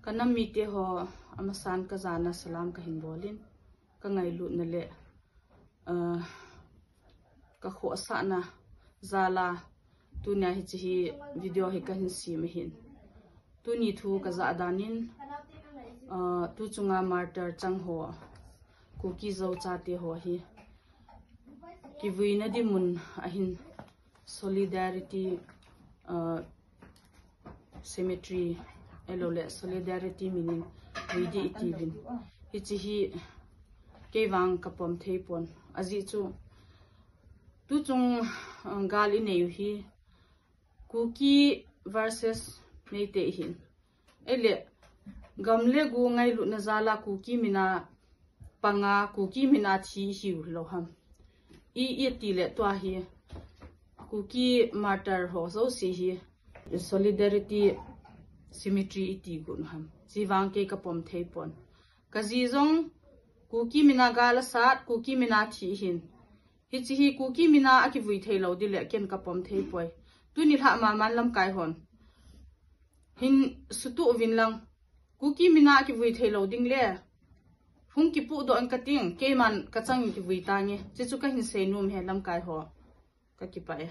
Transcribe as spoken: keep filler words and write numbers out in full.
Ka nam mite ho, amasan ka jana salam ka hin bolin, ka ngailutna le, uh, ka khohsahna jala tunia hiche hi video hi ka hin sem ahin. Tuni thu ka jah danin, uh, tu chunga martyr chang ho, Kuki Zo chate ho hi kivuina ding mun ahin Solidarity, uh, Cemetery, ahilou le Solidarity minin vui ding iti uvin. Hiche hi kei vang ka pom thei pon. Ajeh chu, tu chung, uh, gal i nei u hi Kuki versus Meitei ahin. Ahile, gam le go ngailutna jala Kuki mina panga, Kuki mina thi hiu lou ham. I, iti le tua hi Kuki martyr ho jouse hi Solidarity Cemetery iti got u ham. Hiche vang kei ka pom thei pon. Ka ji jong Kuki mina gal asat, Kuki mina thi ahin. Hiche hi Kuki mina a kivui thei lou ding le ken ka pom thei poi. Tuni lha maman lamkai hon hin sutuh uvin lang, Kuki mina a kivui thei lou ding le hung kipudoh in ka ting, keiman ka chang in kivui tange. Hiche chu ka hin seinom ahi lamkai ho. Ka kipah e.